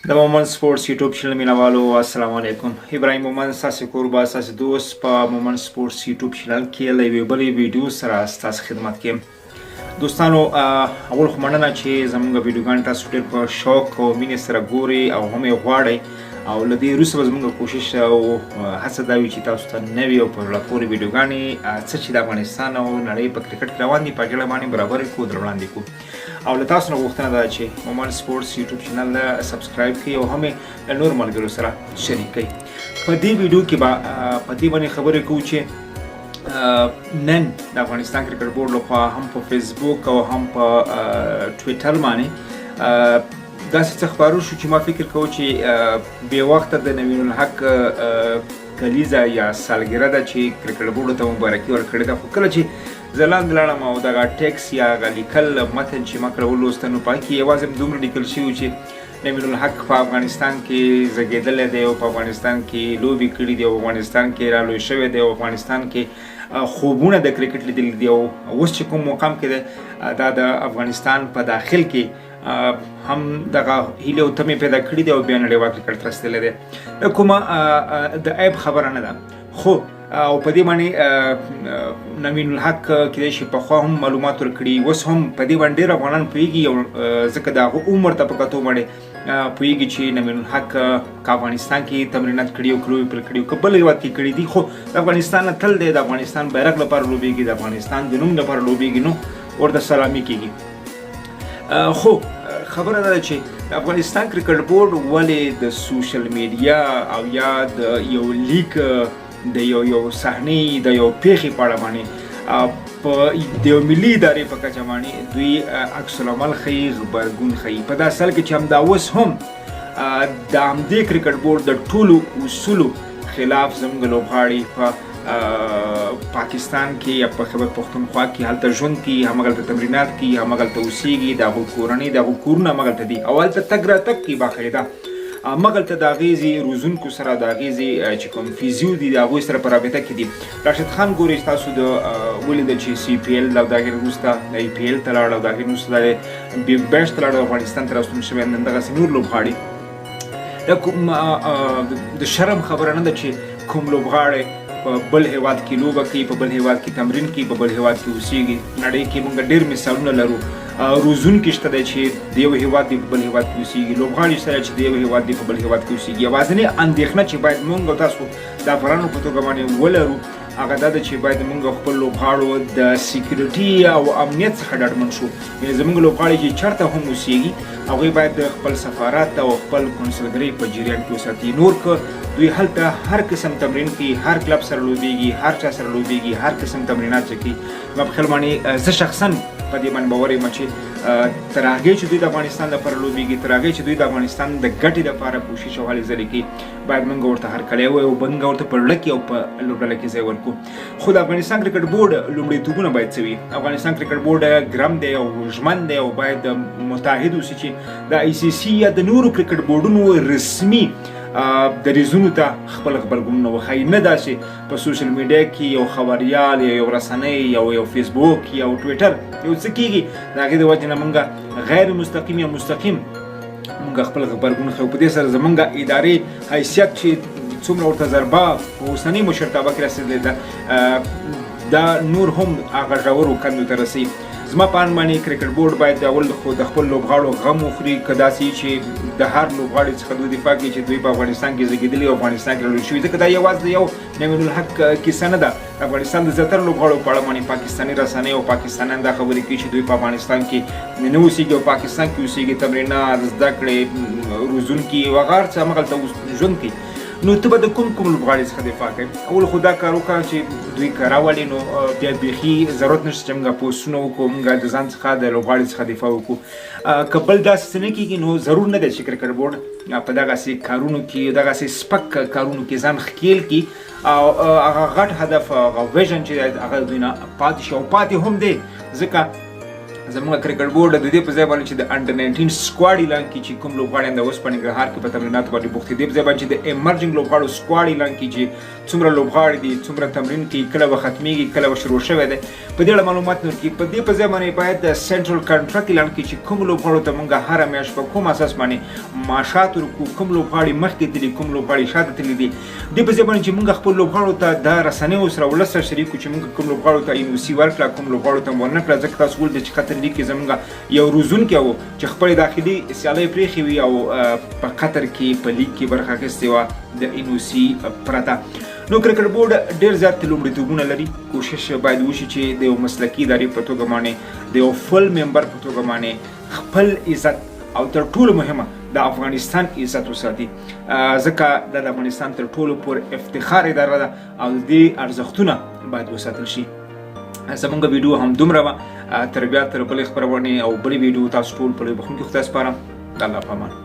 د مومند سپورټس یوټیوب چینل مینوالو، السلام علیکم. ابراهیم مومند، ستاسو کوربه، ستاسو دوست، په مومند سپورټس یوټیوب چینل کې له یوې بلې ویډیو سره ستاسو خدمت کې. دوستانو، اول خو مننه چې زمونږ ویډیوګان تاسو ډېر په شوق او مینې سره ګورئ او هم یې غواړئ. او له دې وروسته به زمونږ کوشش او هڅه دا وي چې تاسو ته نوې او په زړه پورې ویډیوګانې، څه چې د افغانستان او نړۍ په کرکټ کې روان دي، په هغې باندې برابرې کړو، در وړاندې کړو. او له تاسو نه غوښتنه ده چې مومند سپورټس یوټیوب چینل subscribe کړئ او هم له نورو ملګرو سره شریک کړئ. په دې ویډیو کې به په دې باندې خبرې کوو چې نن د افغانستان کرکټ بورډ لخوا هم په فیسبوک او هم په ټویټر باندې داسې څه خپاره شو چې ما فکر کوو چې بې وخته د نوین الحق کلیزه یا سالګره ده چې کرکټ بورډ ته مبارکي ورکړې ده. خو کله چې زه لاندې لاړم او دغه ټیکس یا هغه لیکل متن چې ما کله ولوسته، نو په کې یوازې دومره لیکل شوي چې نوین الحق په افغانستان کې زېږېدلی دی او په افغانستان کې لوبې کړي دي او افغانستان کې را لوی شوی دی او افغانستان کې خوبونه د کرکټ لیدلي دي او اوس چې کوم مقام کې دی، دا د افغانستان په داخل کې هم دغه هیلې او تمې پیدا کړي دي او بیا نړیوال کرکټ ته رسېدلی دی. کومه د عیب خبره نه ده. خو او په دې باندې نوین الحق کېدای شي پخوا هم معلومات ورکړي، اوس هم په دې باندې ډېر افغانان پوهېږي او ځکه د هغه عمر ته په کتو باندې پوهېږي چې نوین الحق که افغانستان کې تمرینات کړي او لوبې پرې کړي او که بل هېواد کې کړي دي، خو د افغانستان نه تل دی، د افغانستان بیرغ لپاره لوبېږي، د افغانستان د نوم لپاره لوبېږي، نو ورته سلامي کېږي. خو خبره ده چې د افغانستان کرکټ بورډ ولې د سوشل میډیا او یا د یو لیک، د یو صحنې، د یو پیښې په اړه باندې په د یو ملي ادارې په کچه باندې دوی عکس العمل ښیي، غبرګون ښیي، په داسې حال کې چې همدا اوس هم د همدې کرکټ بورډ د ټولو اصولو خلاف زموږ لوبغاړي په پاکستان کې یا په خیبر پښتونخوا کې هلته ژوند کوي، همغلته تمرینات کوي، همغلته اوسېږي، د هغو کورنۍ، د هغو کورونه همغلته دي او هلته تګ راتګ کوي باقاعده، همغلته د هغې ځای روزونکو سره، د هغې ځای چې کوم فزیو دي، د هغوی سره په رابطه کې دي. راشد خان ګورئ تاسو د ولیدل چې سی پي ایل او د هغې وروسته د ای پي ایل ته لاړ او د هغې وروسته د بیګ بیش ته لاړ او افغانستان ته راستون شوی. نن دغسې نور لوبغاړي، دا کوم د شرم خبره نه ده چې کوم لوبغاړی په بل هیواد کې لوبه کوي، په بل هیواد کې تمرین کوي، په بل هیواد کې اوسېږي. نړۍ کې موږ ډېر مثالونه لرو. روزونکي شته دی چې د یو هیواد دی، په بل هیواد کې اوسېږي. لوبغاړي شته چې د یو هیواد دی، په بل هیواد کې اوسېږي. یوازینۍ اندېښنه چې باید موږ او تاسو د افغانانو په توګه باندې ولرو، هغه دا ده چې باید موږ خپل لوبغاړو د security او امنیت څخه ډاډمن شو. یعنې زموږ لوبغاړي چې چېرته هم اوسېږي، هغوی باید خپل سفارت او خپل کونسلګرۍ په جریان کې وساتي. نور که دوی هلته هر قسم تمرین کوي، هر کلب سره لوبېږي، هر چا سره لوبېږي، هر قسم تمرینات چې کوي، زما په خیال باندې، زه شخصا په دې باندې باور یم چې تر هغې چې دوی د افغانستان لپاره لوبېږي، تر هغې چې دوی د افغانستان د ګټې لپاره کوشش او هلې ځلې کوي، باید موږ ورته هرکلی ووایو او موږ ورته په زړه کې او په لوبډله کې ځای ورکړو. خو د افغانستان کرکټ بورډ لومړیتوبونه باید څه وي؟ افغانستان کرکټ بورډ ګرم دی او ژمن دی او باید متعهد اوسي چې د آی سي سي یا د نورو کرکټ بورډونو رسمي دریځونو ته خپل غبرګونونه وښایي، نه داسې په سوشل میډیا کې یو خبریال یا یو رسنۍ یا یو فیسبوک یا ټویټر یو څه کېږي، د هغې د وجې نه موږ غیر مستقیم یا مستقیم موږ خپل غبرګون ښیو. په دې سره زموږ ادارې حیثیت چې څومره ورته ضربه په اوسنۍ مشرتابه کې رسېدلې ده، دا نور هم هغه ژورو کندو ته رسي. زما په اند باندې کرکټ بورډ باید اول خو د خپل لوبغاړو غم وخوري. که داسې چې د هر لوبغاړي څخه دوی دفاع کوي چې دوی په افغانستان کې زېږېدلي او افغانستان کې لوی شوي، ځکه دا یوازې د یو نوین الحق کیسه نه ده. د افغانستان د زیاتره لوبغاړو په اړه باندې پاکستاني رسنۍ او پاکستانیان دا خبرې کوي چې دوی په افغانستان کې نه اوسېږي او پاکستان کې اوسېږي، تمرینات، زده کړې، روزونکي او هغه هر څه همغلته ژوند کوي. نو ته به د کوم کوم لوبغاړي څخه دفاع کوې؟ اول خو دا کار وکړه چې دوی که راولي، نو بیا بیخي ضرورت نشته چې موږ پوسټونه وکړو، موږ د ځان څخه، د لوبغاړي څخه دفاع وکړو. که بل داسې څه نه کېږي، نو ضرور نه دی چې کرکټ بورډ په دغسې کارونو کې، دغسې سپک کارونو کې ځان ښکېل کړي او هغه غټ هدف، هغه vision چې هغه دوی نه پاتې شي او پاتې هم دی، ځکه زموږ کرکټ بورډ د دې په ځای باندې چې د انډر 19 سکواډ اعلان کړي چې کوم لوبغاړي د اوس په ننګرهار کې په تمریناتو باندې بوخت دي، په ځای باندې چې د ایمرجنګ لوبغاړو سکواډ اعلان کړي چې څومره لوبغاړي دي، څومره تمرین کوي، کله به ختمیږي، کله به شروع شوی دی، په دې اړه معلومات ورکړي. په دې په ځای باندې باید د سنټرل کانټرکټ اعلان کړي چې کوم لوبغاړو ته مونږ هره میاشت په کوم اساس باندې معاشات ورکو، کوم لوبغاړي مخکې تللي، کوم لوبغاړي شاته تللي دي. دې په ځای باندې چې مونږ خپل لوبغاړو ته د رسنیو سره ولس سره شریک کړو چې مونږ کوم لوبغاړو ته این او سي ورکړه، کوم لوبغاړو ته مو ورنه کړه. ځکه تاسو ولیدل چې قطر لیګ کې زمونږ یو روزونکی و چې خپلې داخلي سیالۍ پرېښې وي او په قطر کې په لیګ کې برخه اخیستې وه د این او سي پرته. نو کرکټ بورډ ډیر زیات لومړیتوبونه لري. کوشش باید وشي چې د یو مسلکي ادارې په توګه باندې، د یو فل ممبر په توګه باندې خپل عزت او تر ټولو مهمه د افغانستان عزت وساتي، ځکه دا د افغانستان تر ټولو پر افتخار اداره ده او د دې ارزښتونه باید وساتل شي. زمونږ ویډیو هم دومره وه. تر بیا تر بلې خپرونې او بلې ویډیو تاسو ټول په لوی بخښونکي خدای سپارم. د الله په امان.